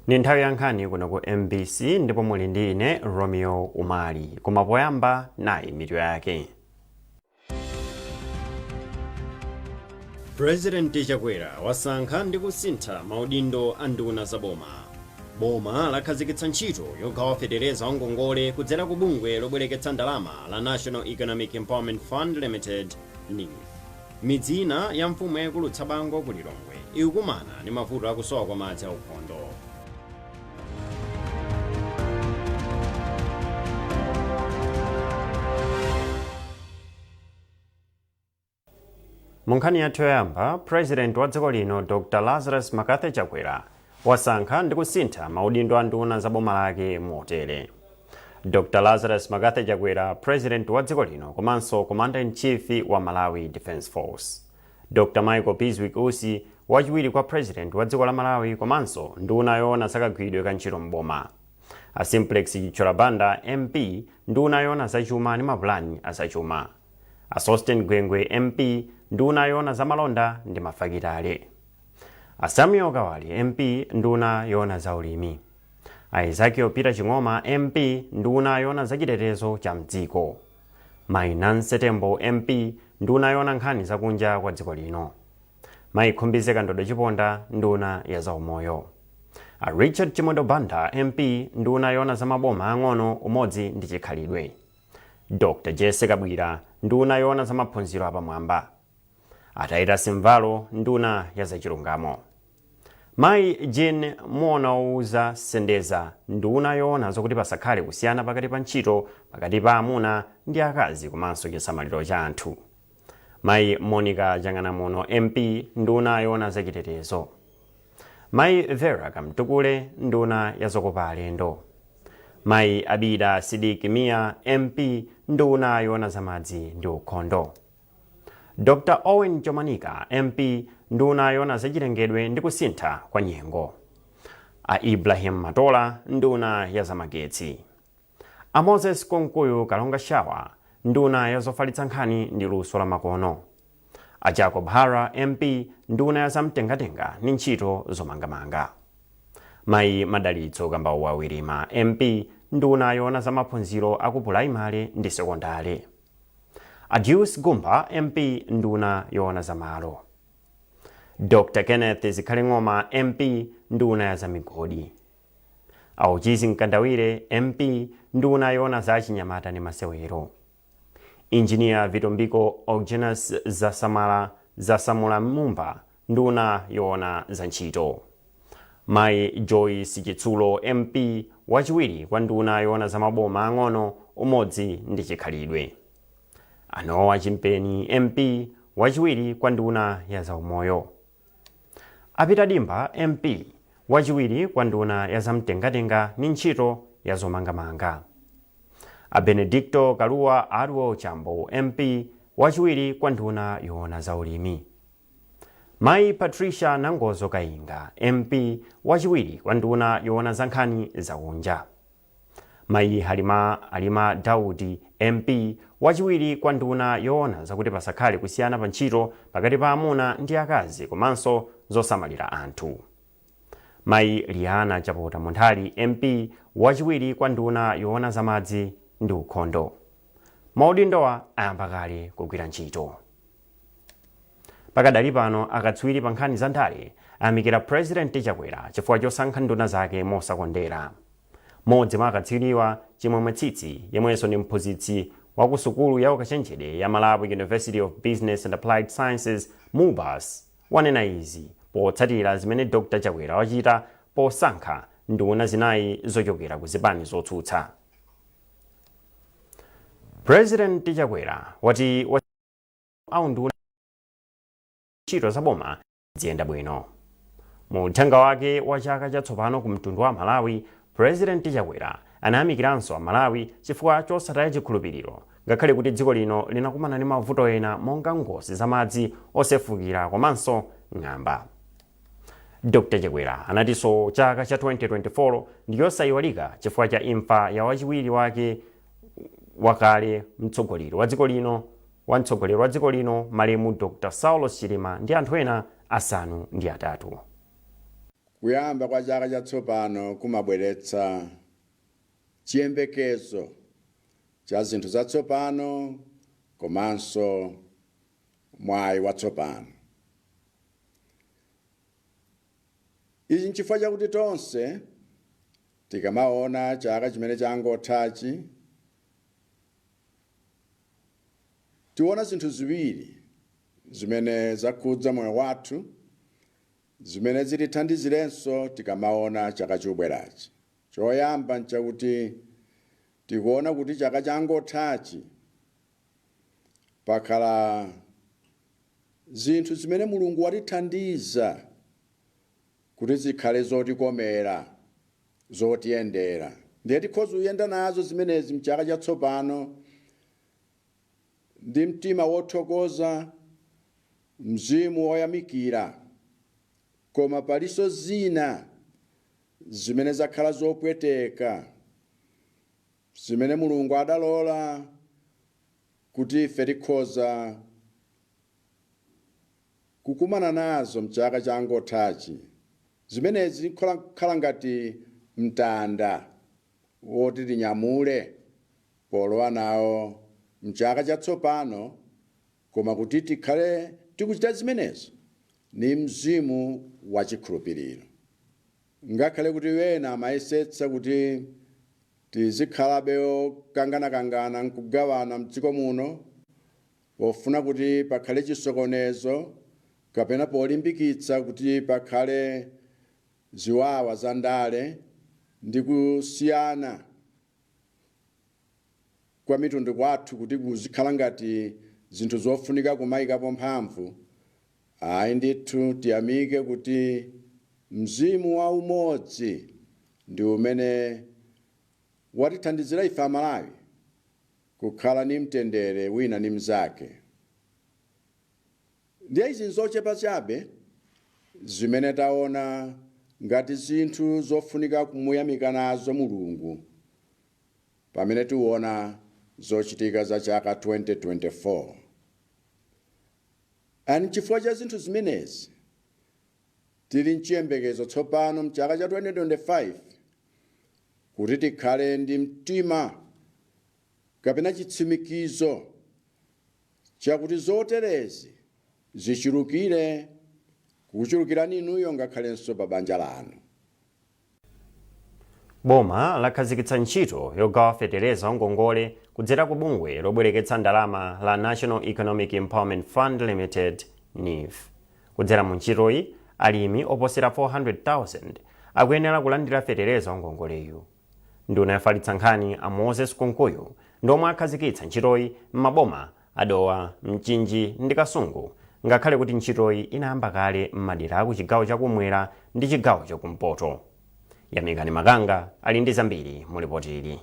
Ni nthawi ya nkhani kuno ku MBC ndipo muli ndi ine Romeo Umali. Koma poyamba nayi mitu yake. President Chakwera wasankha ndi kusintha maudindo a nduna za boma. Boma lakhazikitsa ntchito yogawa fetereza wangongole kudzera ku bungwe lobwereketsa ndalama la National Economic Empowerment Fund Limited, NEEF. Midzi ina ya mfumu yaikulu Tsabango ku Lilongwe ikukumana ndi mavuto akusowa kwa madzi aukhondo. Mu nkhani yathu yoyamba, President wa dziko lino Dr. Lazarus McCarthy Chakwera wasankha ndi kusintha maudindo a nduna za boma lake motere. Dr. Lazarus McCarthy Chakwera, President wa dziko lino komanso Commander in Chief wa Malawi Defence Force. Dr. Michael Bizwick Usi, wachiwiri kwa President wa dziko la Malawi komanso nduna yoona zakagwiridwe ka ntchito m'boma. A Simplex Chithyola Banda MP, nduna yoona zachuma ndi mapulani a zachuma. A Sosten Gwengwe MP, nduna yoona za malonda ndi mafakitale. A Samuel Kawale MP, nduna yoona za ulimi. A Ezekiel Peter Ching'oma MP, nduna yoona za chitetezo cha mdziko. Mayi Nancy Tembo MP, nduna yoona nkhani zakunja kwa dziko lino. Mayi Khumbize Kandodo Chiponda, nduna ya zaumoyo. A Richard Chimwendo Banda MP, nduna yoona za maboma ang'ono, umodzi ndi chikhalidwe. Dr. Jessie Kabwila, nduna yoona za maphunziro apamwamba. A Titus Mvalo, nduna ya zachilungamo. Mayi Jean Muonaowauza Sendeza, nduna yoona zokuti pasakhale kusiyana pakati pa ntchito pakati pa amuna ndi akazi komanso chisamaliro cha anthu. Mayi Monica Chang'anamuno MP, nduna yoona zachitetezo. Mayi Vera Kamtukule, nduna ya zokopa alendo. Mayi Abida Sidik Mia MP, nduna yoona za madzi ndi ukhondo. Dr. Owen Chomanika MP, nduna yoona zachilengedwe ndi kusintha kwa nyengo. A Ibrahim Matola, nduna ya zamagetsi. A Moses Kunkuyu Kalonga Shawa, nduna ya zofalitsa nkhani ndi luso la makono. A Jacob Hara MP, nduna ya zamtengatenga ndi ntchito zomangamanga. Mayi Madalitso Kambauwa Wirima MP, nduna yoona za maphunziro aku pulaimale ndi sekondale. A Deus Gumba MP, nduna yoona za malo. Dr. Kenneth Zikhale Ng'oma MP, nduna ya zamigodi. A Uchizi Mkandawire MP, nduna yoona za achinyamata ndi masewero. Engineer Vitumbiko Augenas Zasamala Mumba, nduna yoona za ntchito. Mayi Joyce Chitsulo MP, wachiwiri kwa nduna yoona za maboma ang'ono, umodzi ndi chikhalidwe. A Noah Chimpeni MP, wachiwiri kwa nduna ya zaumoyo. A Peter Dimba MP, wachiwiri kwa nduna ya zamtengatenga ndi ntchito ya zomangamanga. A Benedicto Kalua Arwo Chambo MP, wachiwiri kwa nduna yoona za ulimi. Mayi Patricia Nangozo Kayinga MP, wachiwiri kwa nduna yoona za nkhani zakunja. Mayi Halima Daudi MP, wachiwiri kwa nduna yoona zakuti pasakhale kusiyana pa ntchito pakati pa amuna ndi akazi komanso zosamalira anthu. Mayi Liana Chapota Munthali MP, wachiwiri kwa nduna yoona za madzi ndi ukhondo. Maudindowa ayamba kale kugwira ntchito. Pakadali pano akatswiri pa nkhani za ndale ayamikira President Chakwera chifukwa chosankha nduna zake mosakondera. Mmodzi mwa akatswiriwa, Chimwemwe Tsitsi, yemwenso ndi mphunzitsi wa ku sukulu ya ukachenjede ya Malawi University of Business and Applied Sciences, MUBAS, wanena izi potsatira zimene Dr Chakwera wachita posankha nduna zinayi zochokera ku zipani zotsutsa. President Chakwera wati aunduna ntchito za boma ziyenda bwino. Mu uthenga wake wa chaka chatsopano ku mtundu wa Malawi, President Chakwera anayamikiranso Amalawi chifukwa chosataya chikhulupiriro ngakhale kuti dziko lino linakumana ndi mavuto ena monga ngozi za madzi osefukira komanso ng'amba. Dr. Chakwera anatinso chaka cha 2024 ndi chosayiwalika chifukwa cha imfa ya wachiwiri wake wakale mtsogoleri wa dziko lino wa mtsogoleri wa dziko lino malemu Dr. Saulos Chilima ndi anthu ena 8. Kuyamba kwa chaka chatsopano kumabweretsa chiyembekezo cha zinthu zatsopano komanso mwayi watsopano. Ichi nchifukwa chakuti tonse tikamaona chaka chimene changothachi, tiona zinthu ziwiri zimene zakhudza moyo wathu zimene zitithandizirenso tikamaona chaka chikubwerachi. Choyamba nchakuti tikuona kuti chaka changothachi pakhala zinthu zimene Mulungu watithandiza kuti zikhale zotikomera, zotiyendera. Ndiye tikhoza kuyenda nazo zimenezi mchaka chatsopano ndi mtima wothokoza, mzimu woyamikira. Koma palinso zina zimene zakhala zopweteka, zimene Mulungu adalola kuti ife tikhoza kukumana nazo mchaka changothachi. Zimenezi zikhala ngati mtanda woti tinyamule polowa nawo mchaka chatsopano, koma kuti tikhale tikuchita zimenezo ni mzimu wa chikhulupiriro. Ngakhale kuti ena amayesetsa kuti tizikhalabe okanganakangana nkugawana mdziko muno pofuna kuti pakhale chisokonezo kapena polimbikitsa kuti pakhale ziwawa za ndale ndi kusiyana kwa mitundu kwathu kuti kuzikhala ngati zinthu zofunika kumayikapo mphamvu, ayi ndithu, tiyamike kuti mzimu wa umodzi ndi umene watithandizira ife Amalawi kukhala ni mtendere wina ni mnzake. Ndiye izi nzochepa chabe zimene taona ngati zinthu zofunika kumuyamika nazo Mulungu pamene tiona zochitika za chaka 2024. And chifukwa cha zinthu zimenezi tili mchiyembekezo tsopano mchaka cha 2025 kuti tikhale ndi mtima kapena chitsimikizo chakuti zoterezi zichulukire kukuchulukirani inuyo ngakhalenso pa banja lanu. Boma lakhazikitsa ntchito yogawa fetereza wangongole kudzera ku bungwe lobwereketsa ndalama la National Economic Empowerment Fund Limited, NEEF. Kudzera mu ntchitoyi, alimi oposera 400,000 akuyenera kulandira fetereza wangongoleyu. Nduna yofalitsa nkhani a Moses Kunkuyu ndi omwe akhazikitsa ntchitoyi m'maboma a Dowa, Mchinji ndi Kasungu, ngakhale kuti ntchitoyi inayamba kale m'madera aku chigawo chakumwera ndi chigawo chakumpoto. Yamikani Makanga ali ndi zambiri mu lipoti ili.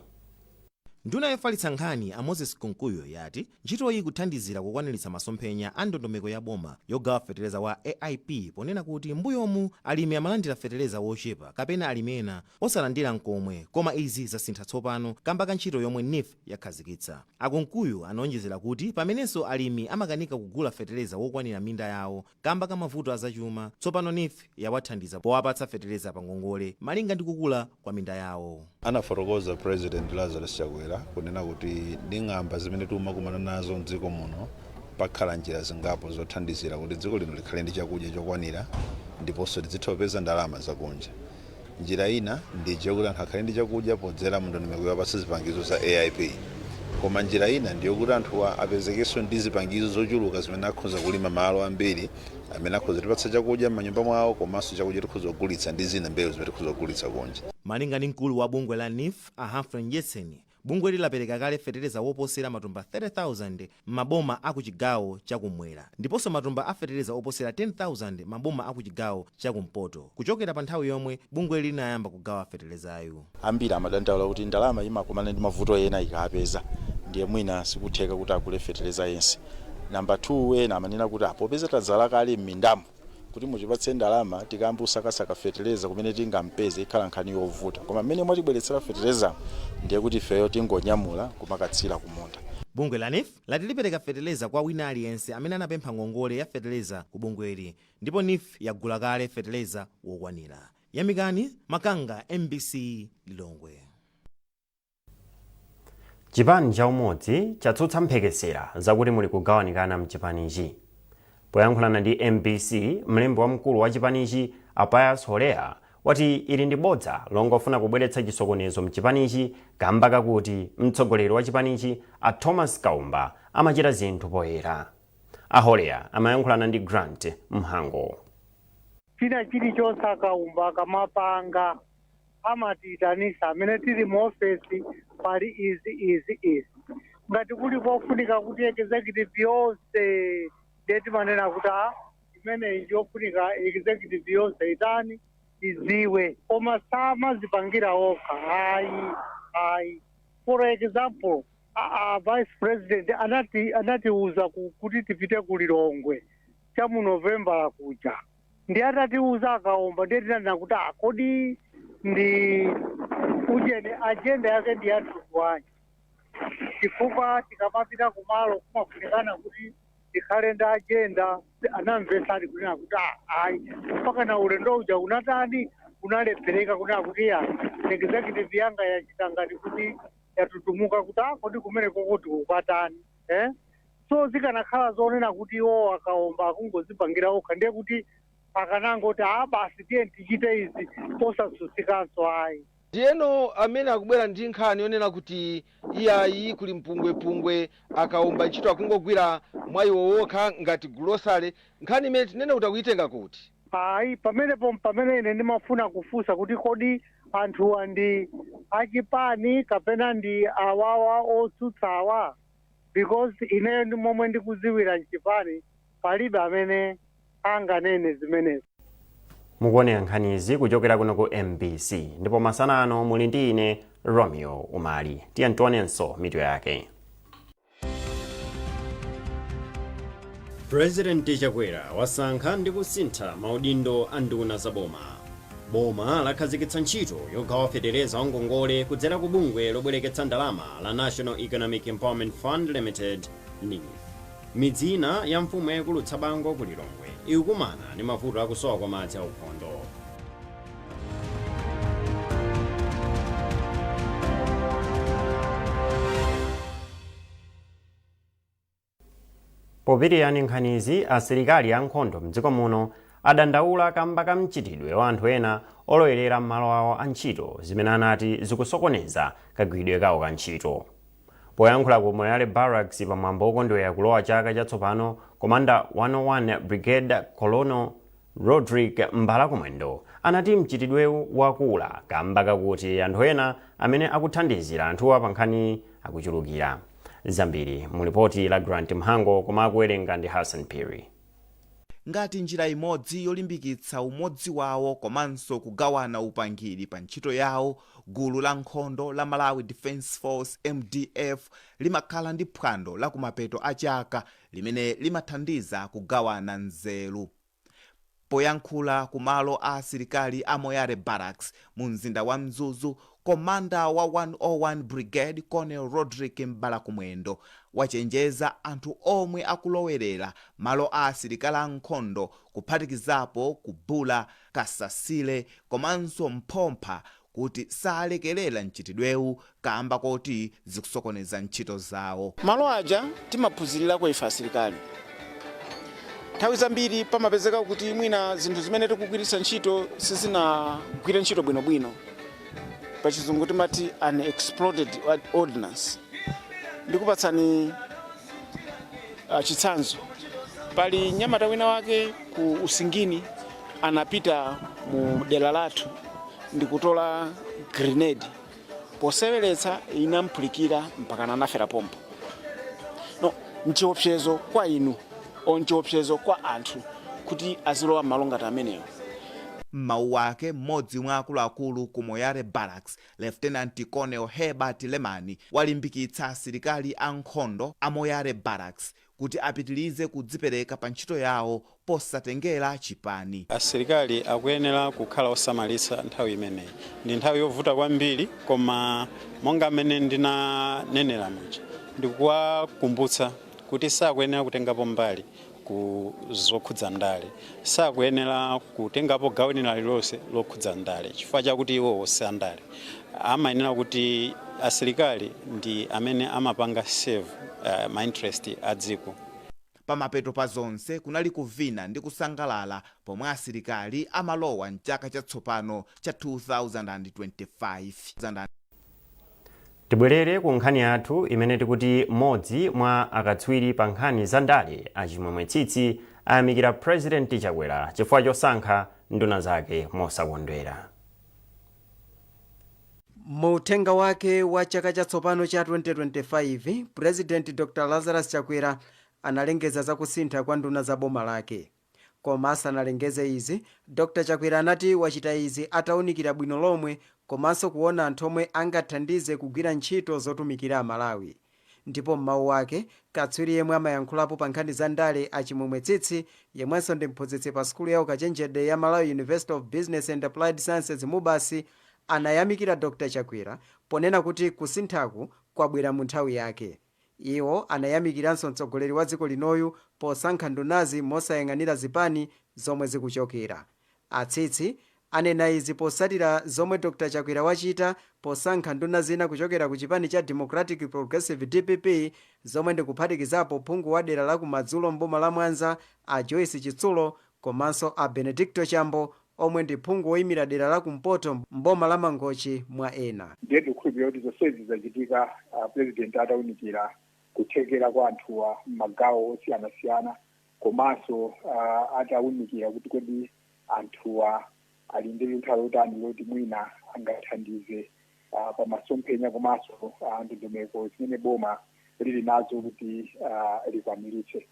Nduna yofalitsa nkhani a Moses Kunkuyu yati ntchitoyi ikuthandizira kukwaniritsa masomphenya a ndondomeko ya boma yogawa fetereza wa AIP, ponena kuti m'mbuyomu alimi amalandira fetereza wochepa kapena alimi ena osalandira nkomwe, koma izi zasintha tsopano kamba ka ntchito yomwe NEEF yakhazikitsa. A Kunkuyu anaonjezera kuti pamenenso alimi amakanika kugula fetereza wokwanira minda yawo kamba ka mavuto azachuma, tsopano NEEF yawathandiza powapatsa fetereza pa ngongole malinga ndi kukula kwa minda yawo. Anafotokoza President Lazarus Chakwera kunena kuti ndi ng'amba zimene tikumakumana nazo mdziko muno, pakhala njira zingapo zothandizira kuti dziko lino likhale ndi chakudya chokwanira ndiponso tizitha kupeza ndalama zakunja. Njira ina ndi ija yokuti anthu akhale ndi chakudya podzera mu ndondomeko yowapatsa zipangizo za AIP. Koma njira ina ndi yokuti anthuwa apezekenso ndi zipangizo zochuluka zimene akhoza kulima malo ambiri amene akhoza kutipatsa chakudya m'manyumba mwawo, komanso chakudya tikhoza kugulitsa ndi zina mbewu zimene tikhoza kugulitsa kunja. Malinga ndi mkulu wa bungwe la NEEF a Humphrey Mdyetseni, bungweli lapereka kale fetereza woposera matumba 30,000 m'maboma a ku chigawo cha kumwera ndiponso matumba a fetereza oposera 10,000 maboma a ku chigawo cha kumpoto kuchokera pa nthawi yomwe bungweli linayamba kugawa feterezayu. Ambiri amadandaula kuti ndalama imakumana ndi mavuto ena ikapeza, ndiye mwina sikutheka kuti agule fetereza yense. Number 2, ena amanena kuti popeza tadzala kale m'mindamo, kuti mutipatse ndalama tikayambe kusakasaka fetereza kumene tingampeze ikhala nkhani yovuta, koma mmene mwatibweretsera fetereza ndiye kuti ifeyo tingonyamula kumakatsira kumunda. Bungwe la NEEF lati lipereka fetereza kwa wina aliyense amene anapempha ngongole ya fetereza ku bungweli, ndipo NEEF yagula kale fetereza wokwanira. Yamikani Makanga, MBC, Lilongwe. Chipani cha Umodzi chatsutsa mphekesera zakuti muli kugawanikana mchipanichi. Poyankhulana ndi MBC, mlembi wamkulu wa chipanichi a Pius Horea wati ili ndi bodza longofuna kubweretsa chisokonezo mchipanichi, kamba kakuti mtsogoleri wa chipanichi a Thomas Kaumba amachita zinthu poyera. A Horea amayankhulana ndi Grant Mhango. China chilichonse Akaumba akamapanga amatiyitanisa amene tili mu ofesi, pali izi, izi, izi. Ngati kuli kofunika kuti executive yonse, ndiye timanena kuti a imeneyi ndiyofunika executive yonse itani, iziwe, koma samazipangira okha, ayi, ayi. For example, a vice president anatiuza kuti tipite ku Lilongwe cha mu Novembala kuja. Ndi atatiuza Akaumba, ndiye tinanena kuti ah, kodi ndi ujeni, agenda yake ndi yathu wanji? Chifukwa tikamapita kumalo kumafunikana kuti tikhale ndi agenda. Anamvesadi kunena kuti ah, ayi, mpaka na ulendo uja unatani, unalephereka, kunena kuti ya executive yanga yachita ngati kuti yatutumuka kuti ah, kodi kumene koko ukatani, eh? So zikanakhala zonena kuti iwo Akaumba akungozipangira okha, ndiye kuti akanangoti ah, basi, tiye tichite izi posatsutsikanso, ayi. Ndiyeno amene akubwera ndi nkhani yonena kuti iyayi, kuli mpungwepungwe, Akaumba ntchito akungogwira mwa iwo wokha ngati gulosale, nkhani imene tinene kuti akuyitenga kuti? Ayi, pamenepo pamene ine ndimafuna kufunsa kuti kodi anthuwa ndi achipani kapena ndi awawa otsutsawa? Because ineyo ndi momwe ndikuziwira, mchipani palibe amene anganene zimenezi. Mukuonera nkhanizi kuchokera kuno ku MBC, ndipo masana ano muli ndi ine Romeo Umali. Tiye tionenso mitu yake. President Chakwera wasankha ndi kusintha maudindo a nduna za boma. Boma lakhazikitsa ntchito yogawa fetereza wangongole kudzera ku bungwe lobwereketsa ndalama la National Economic Empowerment Fund Limited, NEEF. Midzi ina ya mfumu yayikulu Tsabango ku Lilongwe ikukumana ndi mavuto akusowa kwa madzi aukhondo. Popitirani nkhanizi, asilikali ankhondo mdziko muno adandaula kamba ka mchitidwe wa anthu ena olowerera m'malo awo a ntchito, zimene anati zikusokoneza kagwiridwe kawo ka ntchito. Poyankhula ku Moyale Barracks pamwambo wokondwerera kulowa chaka chatsopano, Commander 101 Brigade Colonel Rodrick Mbalakumwendo anati mchitidwewu wakula kamba kakuti anthu ena amene akuthandizira anthuwa pa nkhani akuchulukira. Zambiri mu lipoti la Grant Mhango, koma akuwerenga ndi Hassan Piri. Ngati njira imodzi yolimbikitsa umodzi wawo komanso kugawana upangiri pa ntchito yawo, gulu la nkhondo la Malawi Defence Force, MDF, limakhala ndi phwando la kumapeto a chaka limene limathandiza kugawana nzeru. Poyankhula ku malo a asilikali a Moyale Barracks mu mzinda wa Mzuzu, commander wa 101 Brigade Colonel Rodrick Mbalakumwendo wachenjeza anthu omwe akulowerera malo a asilikali ankhondo, kuphatikizapo kubula kasasile komanso mphompha, kuti salekerera mchitidwewu kamba koti zikusokoneza ntchito zawo. Malo aja timaphunzirirako ife asilikali. Nthawi zambiri pamapezeka kuti mwina zinthu zimene tikugwiritsa ntchito sizinagwire ntchito bwinobwino. Pachizungu timati unexploded ordnance. Ndikupatsani chitsanzo. Pali mnyamata wina wake ku Usingini anapita mu dera lathu ndikutola grenade, poseweretsa inamphulikira mpaka anafera pompo. No nchiopsezo kwa inu o nchiopsezo kwa anthu kuti azilowa m'malo ngati amenewo. M'mawu ake, mmodzi mwa akuluakulu ku Moyale Barracks, Lieutenant Colonel Herbert Lemani, walimbikitsa asilikali ankhondo a Moyale Barracks kuti apitirize kudzipereka pa ntchito yawo posatengera chipani. Asilikali akuyenera kukhala osamalitsa. Nthawi imeneyi ndi nthawi yovuta kwambiri, koma monga mmene ndinanenera muja, ndikuwakumbutsa kuti sakuyenera kutengapo mbali. Ku zokhudza ndale sakuyenera kutengapo gawo lina lililonse lokhudza ndale, chifukwa chakuti iwowo si andale. Amayenera kuti asilikali ndi amene amapanga serve ma interest a dziko. Pamapeto pa zonse kunali kuvina ndi kusangalala pomwe asilikali amalowa mchaka chatsopano cha 2025. Tibwerere ku nkhani yathu imene tikuti mmodzi mwa akatswiri pa nkhani za ndale, Achimwemwe Tsitsi, ayamikira President Chakwera chifukwa chosankha nduna zake mosakondwera. Mu uthenga wake wa chaka chatsopano cha 2025, President Dr Lazarus Chakwera analengeza zakusintha kwa nduna za boma lake. Koma asanalengeze izi, Dr Chakwera anati wachita izi atawunikira bwino lomwe komanso kuona anthu omwe angathandize kugwira ntchito zotumikira Amalawi. Ndipo m'mawu ake, katswiri yemwe amayankhulapo pa nkhani za ndale, Achimwemwe Tsitsi, yemwenso ndi mphunzitsi pa sukulu ya ukachenjede ya Malawi University of Business and Applied Sciences, MUBAS, anayamikira Dr Chakwera ponena kuti kusinthaku kwabwera mu nthawi yake. Iwo anayamikiranso mtsogoleri wa dziko linoyu posankha ndunazi mosayang'anira zipani zomwe zikuchokera. Atsitsi anena izi posatira zomwe Dr Chakwera wachita posankha nduna zina kuchokera ku chipani cha Democratic Progressive, DPP, zomwe ndikuphatikizapo phungu wa dera la kumadzulo mboma la Mwanza, a Joyce Chitsulo, komanso a Benedicto Chambo omwe ndi phungu woyimira dera la kumpoto mboma la Mangochi, mwa ena. Ndiye ndikukhulupirira kuti zonsezi zachitika President atawunikira kuthekera kwa anthuwa m'magawo osiyanasiyana, komanso atawunikira kuti kodi anthuwa ali ndi luntha lotani loti mwina angathandize pamasomphenya komanso ndondomeko zimene boma lili nazo kuti likwaniritse.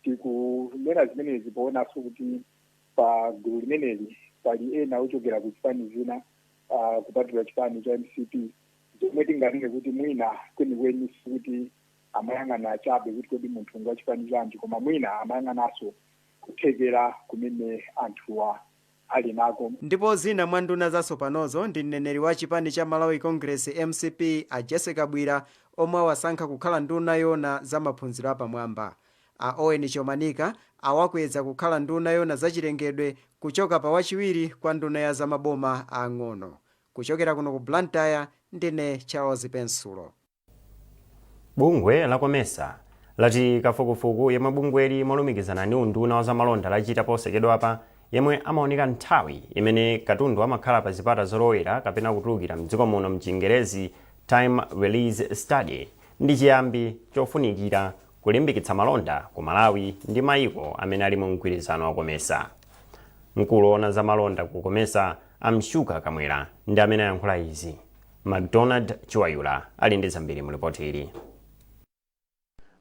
Tikunena zimenezi poonanso kuti pa gulu limeneli pali ena ochokera ku zipani zina, kupatula chipani cha MCP, zomwe tinganene kuti mwina kwenikweni sikuti amayang'ana chabe kuti kodi munthu ngwa chipani chanji, koma mwina amayang'ananso kuthekera kumene anthuwa ali nako. Ndipo zina mwa nduna zatsopanozo ndi mneneri wa chipani cha Malawi Congress, MCP, a Jesse Kabwira, omwe awasankha kukhala nduna yona za maphunziro apamwamba. A Owen Chomanika awakweza kukhala nduna yona zachilengedwe kuchoka pa wachiwiri kwa nduna ya zamaboma ang'ono. Kuchokera kuno ku Blantyre, ndine Charles Pensulo. Bungwe la COMESA lati kafukufuku yemwe bungweli molumikizana ndi unduna wa zamalonda lachita posachedwapa, yemwe amaoneka nthawi imene katundu amakhala pa zipata zolowera kapena kutulukira mdziko muno, mchingerezi time release study, ndi chiyambi chofunikira kulimbikitsa malonda ku Malawi ndi mayiko amene ali mu mgwirizano wa COMESA. Mkulu woona zamalonda ku COMESA, Amshuka Kamwera, ndi amene ayankhula izi. McDonald Chiwayula ali ndi zambiri mu ripoti ili.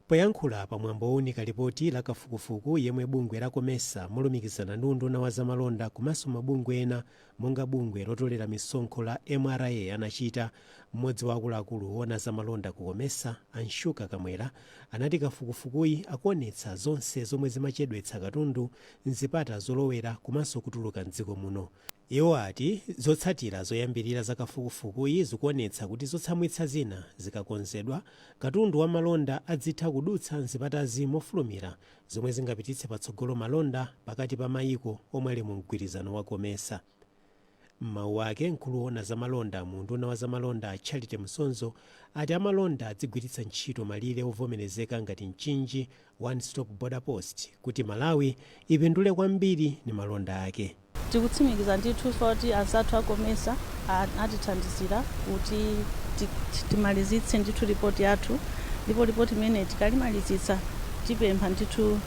Poyankhula pamwambo wowunika lipoti la kafukufuku yemwe bungwe la COMESA molumikizana ndi unduna wa zamalonda komanso mabungwe ena monga bungwe lotolera misonkho la MRA anachita, mmodzi wa akuluakulu woona zamalonda ku COMESA, Anshuka Kamwera, anati kafukufukuyi akuonetsa zonse zomwe zimachedwetsa katundu mzipata zolowera komanso kutuluka mdziko muno. Iwo ati zotsatira zoyambirira za kafukufukuyi zikuonetsa kuti zotsamwitsa zina zikakonzedwa, katundu wa malonda adzitha kudutsa mzipatazi mofulumira, zomwe zingapititse patsogolo malonda pakati pa mayiko omwe ali mu mgwirizano wa COMESA. M'mawu ake, mkulu woona zamalonda mu unduna wa zamalonda, Charity Msonzo, ati amalonda adzigwiritsa ntchito malire ovomerezeka ngati Mchinji One Stop Border Post kuti Malawi ipindule kwambiri ndi malonda ake. Tikutsimikiza ndithu kuti anzathu a COMESA atithandizira kuti timalizitse ndithu ripoti yathu, ndipo ripoti imene tikalimalizitsa tipempha ndithu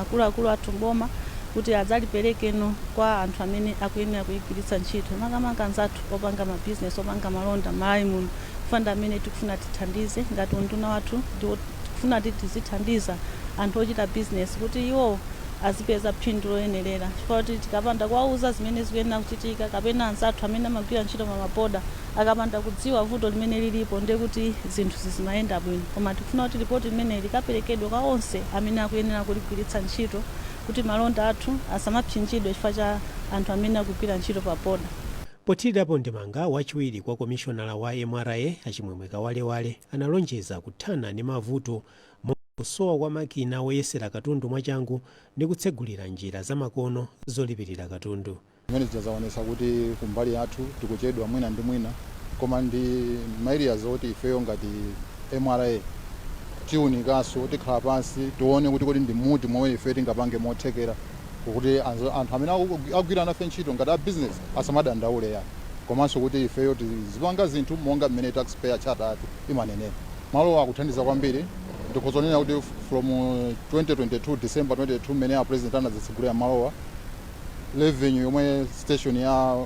akuluakulu athu mboma kuti adzaliperekeno kwa anthu amene akuyenera kuyigwiritsa ntchito, makamaka anzathu opanga mabizinesi, opanga malonda Malawi muno, kufanda amene tikufuna tithandize ngati unduna wathu. Ndipo tikufuna kuti tizithandiza anthu ochita bizinesi kuti iwo azipeza phindu loyenerera, chifukwa kuti tikapanda kuwauza zimene zikuyenera kuchitika, kapena anzathu amene amagwira ntchito pa maboda akapanda kudziwa vuto limene lilipo, ndiye kuti zinthu zizimayenda bwino. Koma tikufuna kuti ripoti limeneli likaperekedwe kwa onse amene akuyenera kuligwiritsa ntchito kuti malonda athu asamapsinjidwe chifukwa cha anthu amene akugwira ntchito pa boda. Pothirirapo ndemanga, wachiwiri kwa komishonala wa MRA, Achimwemwe Kawalewale, analonjeza kuthana ndi mavuto. Kusowa kwa makina woyesera katundu mwachangu ndi kutsegulira njira zamakono zolipirira katundu. Zimene zidzaonetsa kuti kumbali yathu tikuchedwa mwina ndi mwina, koma ndi ma areas oti ifeyo ngati MRA tiwunikanso, tikhala pansi tione kuti kodi ndi muti momwe ife tingapange mothekera kuti anthu amene akugwira nafe ntchito ngati a business asamadandaule yani, komanso kuti ifeyo tizipanga zinthu monga mmene taxpayer charter yathu imanenera. Malo akuthandiza kwambiri. Ndikhozonena kuti from 2022, December 22, mmene a President anadzitsegulira malowa, revenue yomwe station ya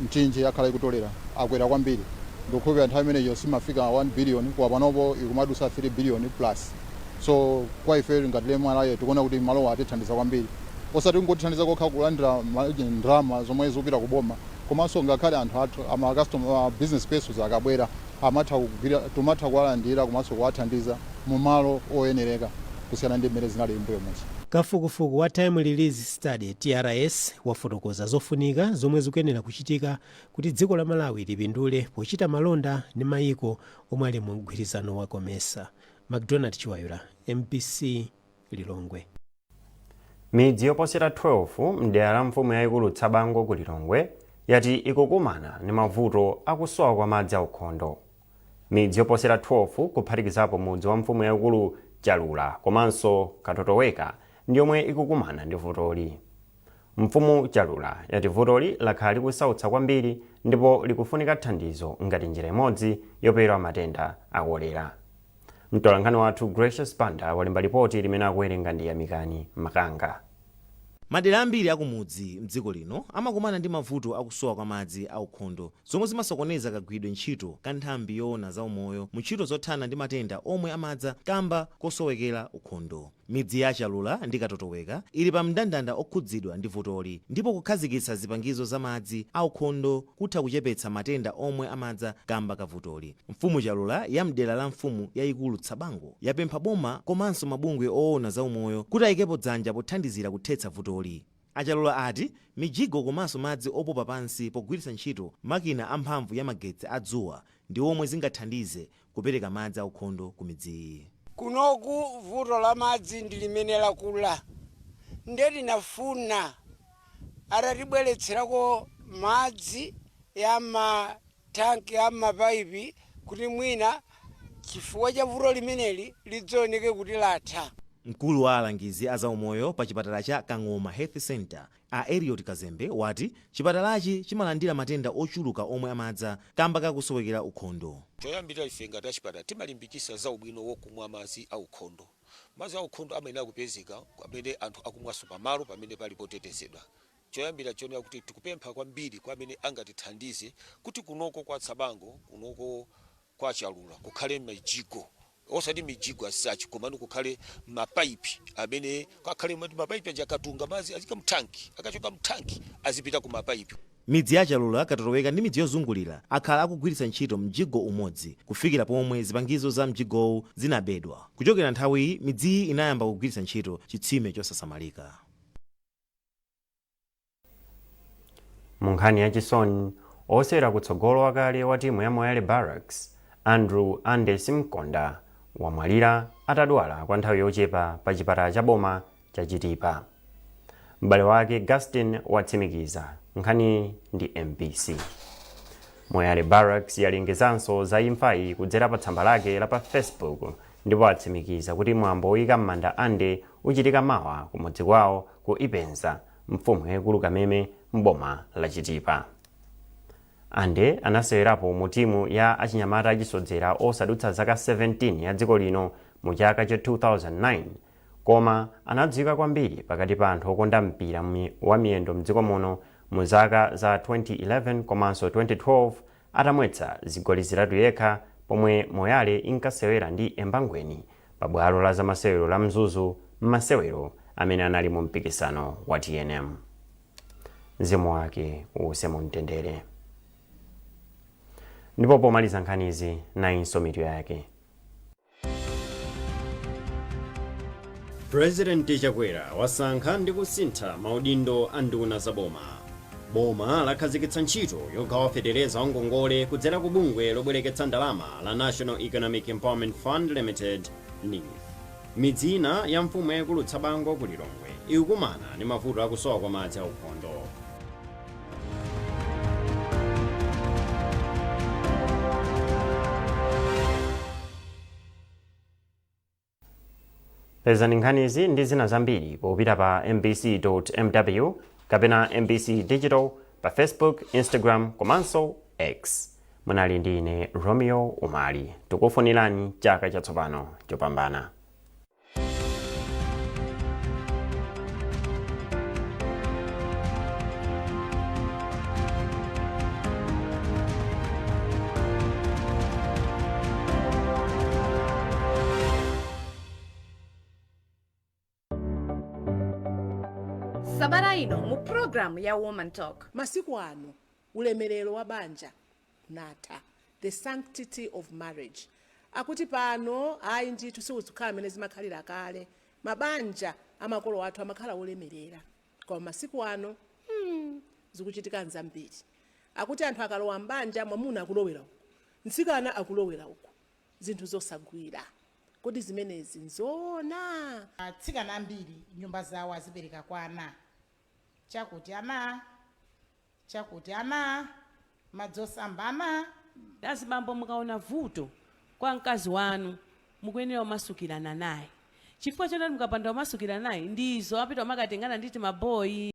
Mchinji yakhala ikutolera akwera kwambiri. Ndikukhulupirira nthawi imeneyo simafika 1 billion, koma panopo ikumadusa 3 billion plus. So kwa ife ngati MRA tikuona kuti malowa atithandiza kwambiri, osati kungotithandiza kokha kulandira ndalama zomwe zikupita kuboma, komanso ngakhale anthu athu ama customer, business persons akabwera, amatha kugwira, tumatha kuwalandira komanso kuwathandiza mu malo oyenereka kusiyana ndi mmene zinali mbuyo monse. Kafukufuku wa Time Release Study, TRS, wafotokoza zofunika zomwe zikuyenera kuchitika kuti dziko la Malawi lipindule pochita malonda ndi mayiko omwe ali mu mgwirizano wa COMESA. MacDonald Chiwayula, MBC, Lilongwe. Midzi yoposera 12 mdera la mfumu yayikulu Tsabango ku Lilongwe yati ikukumana ndi mavuto akusowa kwa madzi aukhondo. Midzi yoposera 12, kuphatikizapo mudzi wa mfumu yayikulu Chalula komanso Katotoweka, ndi yomwe ikukumana ndi vutoli. Mfumu Chalula yati vutoli lakhala likusautsa kwambiri ndipo likufunika thandizo ngati njira imodzi yopewera matenda a kolera. Mtolankhani wathu Gracious Banda walemba lipoti limene akuwerenga ndi Yamikani Makanga. Madera ambiri akumudzi mdziko lino amakumana ndi mavuto akusowa kwa madzi aukhondo, zomwe zimasokoneza kagwiridwe ntchito ka nthambi yoona za umoyo mu ntchito zothana ndi matenda omwe amadza kamba kosowekera ukhondo. Midzi ya Chalula ndi Katotoweka ili pa mndandanda okhudzidwa ndi vutoli, ndipo kukhazikitsa zipangizo za madzi aukhondo kutha kuchepetsa matenda omwe amadza kamba ka vutoli. Mfumu Chalula ya mdera la mfumu yayikulu Tsabango yapempha boma komanso mabungwe oona za umoyo kuti ayikepo dzanja pothandizira kuthetsa vutoli. Achalula ati mijigo komanso madzi opopa pansi pogwiritsa ntchito makina amphamvu ya magetsi adzuwa ndi omwe zingathandize kupereka madzi aukhondo ku midziyi. Kunoku vuto la madzi ndi limene lakula, nde tinafuna atatibweretserako madzi ya matanki ya mapaipi kuti mwina chifukwa cha vuto limeneli lidzaoneke kuti latha. Mkulu wa alangizi a zaumoyo pa chipatala cha Kang'oma Health Center, a Eliot Kazembe, wati chipatalachi chimalandira matenda ochuluka omwe amadza kamba kakusowekera ukhondo. Choyambirira, ife ngati achipatala timalimbikitsa za ubwino wokumwa madzi aukhondo. Madzi aukhondo amayenera kupezeka pamene anthu akumwanso pamalo pamene pali potetezedwa. Choyambira chonena kuti tikupempha kwambiri kwa amene angatithandize kuti kunoko kwa Tsabango, kunoko kwa Chalula, kukhale mijigo, osati mijigo as such, komano kukhale mapaipi amene kakhale mapaipi aja akatunga madzi azika mthanki, akachoka mthanki azipita ku mapaipi. Midzi ya Chalula, Katotoweka ndi midzi yozungulira akhala akugwiritsa ntchito mjigo umodzi kufikira pomwe zipangizo za mjigowu zinabedwa. Kuchokera nthawiyi, midziyi inayamba kugwiritsa ntchito chitsime chosasamalika. Mu nkhani yachisoni, osewera kutsogolo wakale wa timu ya Moyale Barracks, Andrew Andes Simkonda, wamwalira atadwala kwa nthawi yochepa pa chipatala cha boma cha Chitipa. M'bale wake Gaston watsimikiza nkhani ndi MBC. Moyale Barracks yalengezanso za imfayi kudzera pa tsamba lake la pa Facebook, ndipo atsimikiza kuti mwambo woyika m'manda Andy uchitika mawa kumudzi kwawo ku Ipenza, mfumu yayikulu Kameme, mboma la Chitipa. Andy anasewerapo mu timu ya achinyamata achisodzera osadutsa zaka 17 ya dziko lino mu chaka cha 2009, koma anadziwika kwambiri pakati pa anthu okonda mpira wa miyendo mdziko muno mu zaka za 2011 komanso 2012 atamwetsa zigoli 3 yekha pomwe Moyale inkasewera ndi Embangweni pa bwalo la zamasewero la Mzuzu m'masewero amene anali mu mpikisano wa TNM. Mzimu wake uwuse mu mtendere. Ndipo pomaliza nkhanizi, nayinso mitu yake. President Chakwera wasankha ndi kusintha maudindo a nduna za boma. Boma lakhazikitsa ntchito yogawa fetereza wa ngongole kudzera ku bungwe lobwereketsa ndalama la National Economic Empowerment Fund Limited, NEEF. Midzi ina ya mfumu yayikulu Tsabango ku Lilongwe ikukumana ndi mavuto akusowa kwa madzi aukhondo. Pezani nkhanizi ndi zina zambiri popita pa mbc.mw kapena MBC Digital pa Facebook, Instagram komanso X. Munali ndi ine Romeo Umali. Tikufunirani chaka chatsopano chopambana. Sabata ino mu programu ya Woman Talk. Masiku ano ulemerero wa banja unatha, the sanctity of marriage. Akuti pano ayi ndithu, sikuzikhala amene zimakhalira kale. Mabanja amakolo athu amakhala olemerera, koma masiku ano zikuchitika nzambiri. Akuti anthu akalowa mbanja, mwamuna akulowera uku, mtsikana akulowera uku, zinthu zosagwira. Kodi zimenezi nzoona? Atsikana ambiri nyumba zawo azipereka kwa ana, chakuti ana, chakuti ana, madzi osamba ana. Azibambo, mukaona vuto kwa mkazi wanu, mukuyenera kumasukirana naye, chifukwa chotati mukapanda kumasukirana naye, ndizo apita umakatengana nditi maboyi.